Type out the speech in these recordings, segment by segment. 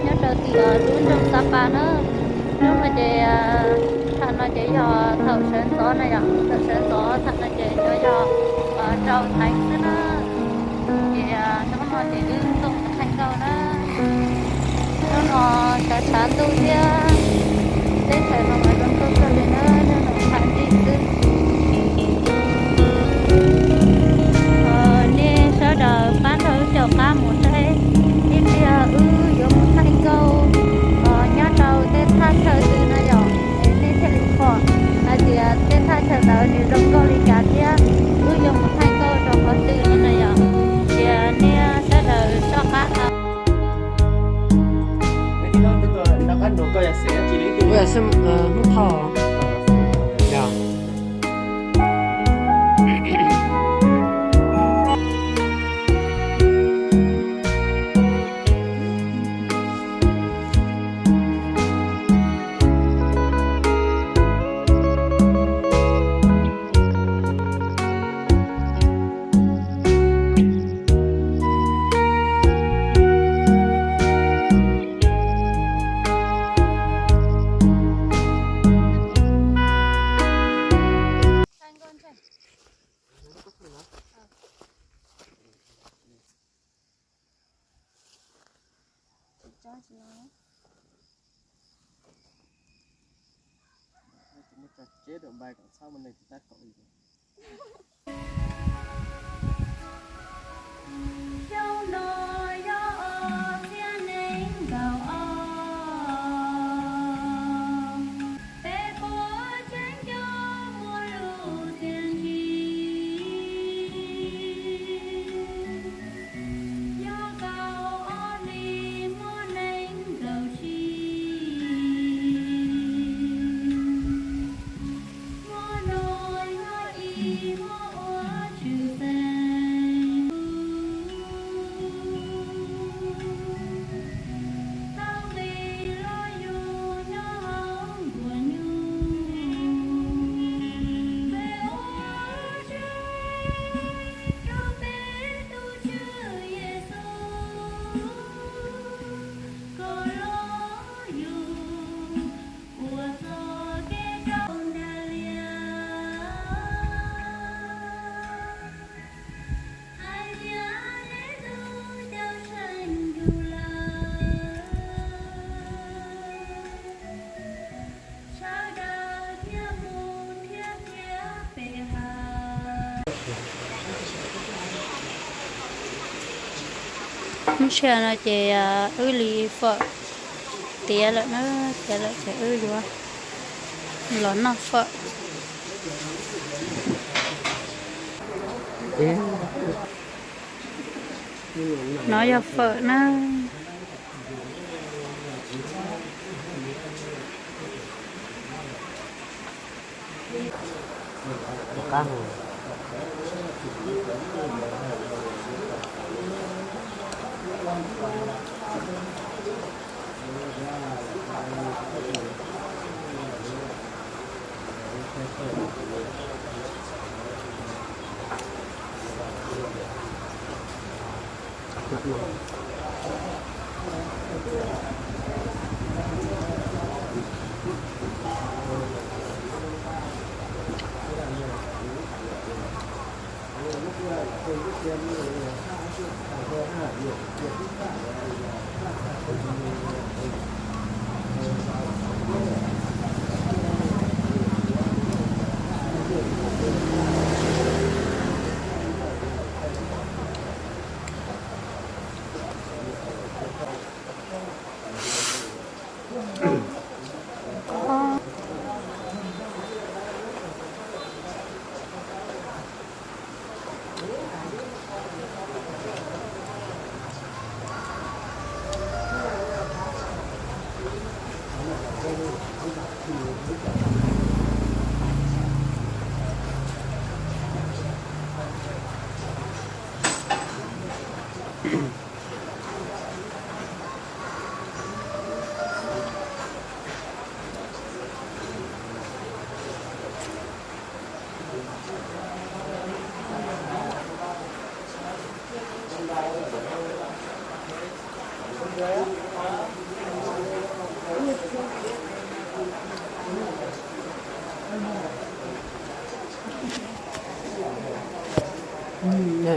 Nyob rau tim lub nroog Xab Pas na. Nroog no ces, tham no ces yog thaum sawv ntxov na yom, thaum sawv ntxov tham no ces yuav yog rau teev xwb na. Ces hnub no ces wb tuaj mus thaij nkauj na. Hnub no tshav tshav ntuj thiab teb chaws no mas zoo nkauj kawg li na, nyob no tshav ntuj xwb. Nej sawv daws pab nrog wb caum qab mus saib ib pliag wb yuav mus thaij nkauj nyob rau tej thaj chaw twg no yom, nej thiaj li pom hais tias tej thaj chaw ntawd nws zoo nkauj li cas thiab wb yuav mus thaij nkauj rau qhov twg no na yom. Ces nej sawv daws soj qab tau. Hnub thoj. Xyoo no yog ob txhiab nees nkaum ob, peb puas tseem coj muaj lus txiaj ntsig, yog kaum ob hlis muaj nees nkaum tsib. Hmo no yog ib hmo uas tshwm xeeb, tau nqis los yus nyob hauv nkuaj nyuj, peb ua tsaug rau peb tus Tswv Yexus koj los yug ua txoj kev rau nra lias. Hais tias nej tus Cawmseej yug lawm, sawv daws thiaj mus thiab thiab pem hav. Lub sij hawm no ces wb li fawm tiav lawm na, tiav lawm ces wb yuav los noj fawm. No yog fawm na.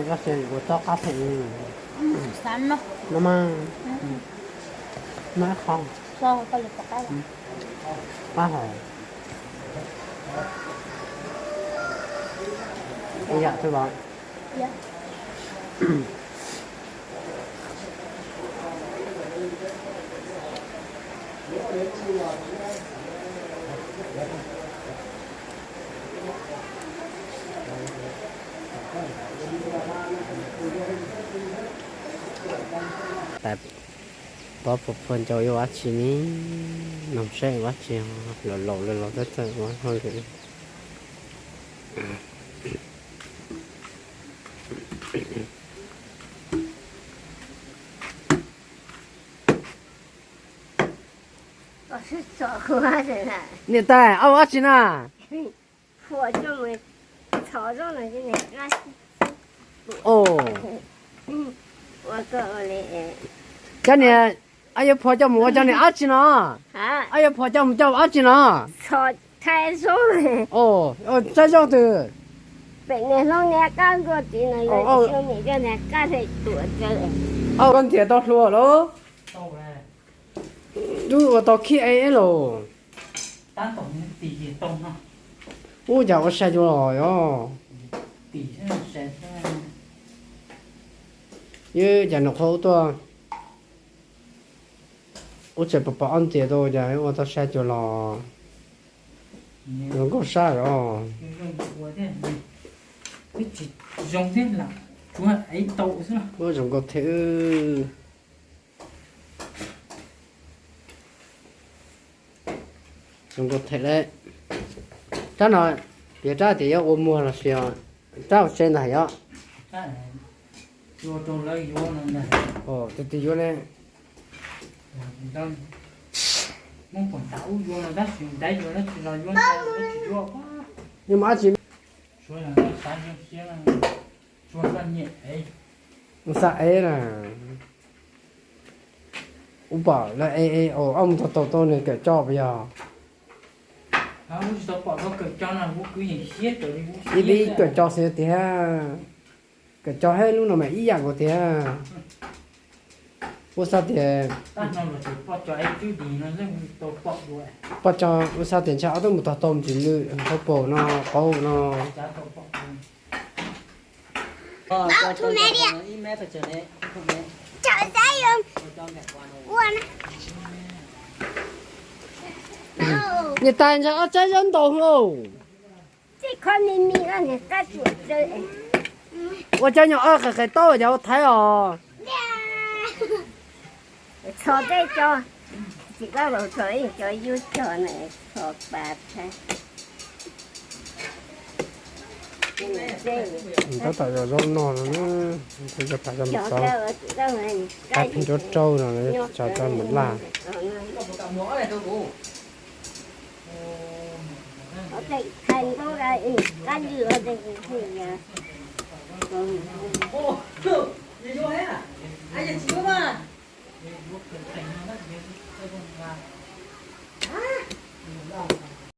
Koj xav ua txoj qab pheej no mas, no qhov qab hov ua yam twg los. Tais pob puas phua ncau yuav ua dab tsi ne? Noog saib ua dab tsi, laus laus lawm los txawj txawj ua hauj lwm. Niam tais, ob ua dab tsi na? Cov niag, ob yuav phua coj mus ua cov niag dab tsi no? Ob yuav phua coj mus coj ua dab tsi no? Tsaib zaub twg? Koj nrhiav tau hlua los? Wb ua tau khib ev los. Ub, cas ua sai cuag los yog. Yog cas nws qhuav ua tuaj, ub, tseem pom pom ob ntiam tau, cas ua tau sai cuag los. Zoo nkauj sab os. Zoo nkauj thiab. Zoo nkauj thiab lauj. Rab no, piav rab tias yuav ua muag los sis rab hauv tsev ntag yog. Tus twg yuav ne? Yuav mus dab tsi? Mus xav ev na. Ub, pom lawv ev ev, ob mus tog tau tau nws kawm co puas yog? Ib peb kawm co xwb tiag. Kawm co thiab lub no mas ib yam nkaus tiag. Ua xav tias, poj co, ua xav tias ntshai ob tug mus tog tau mus tsis lwm hauv paus no, qaub no. Niam tais, ntshai ob tsaib zaub ntau hwv. Ua cov nyuam qhuav qis qis taub cov ua thaiv os. Tab tom yog zaub noj no, cov phav cov mus txog, phav pheej rau rau no, tso rau mus laj.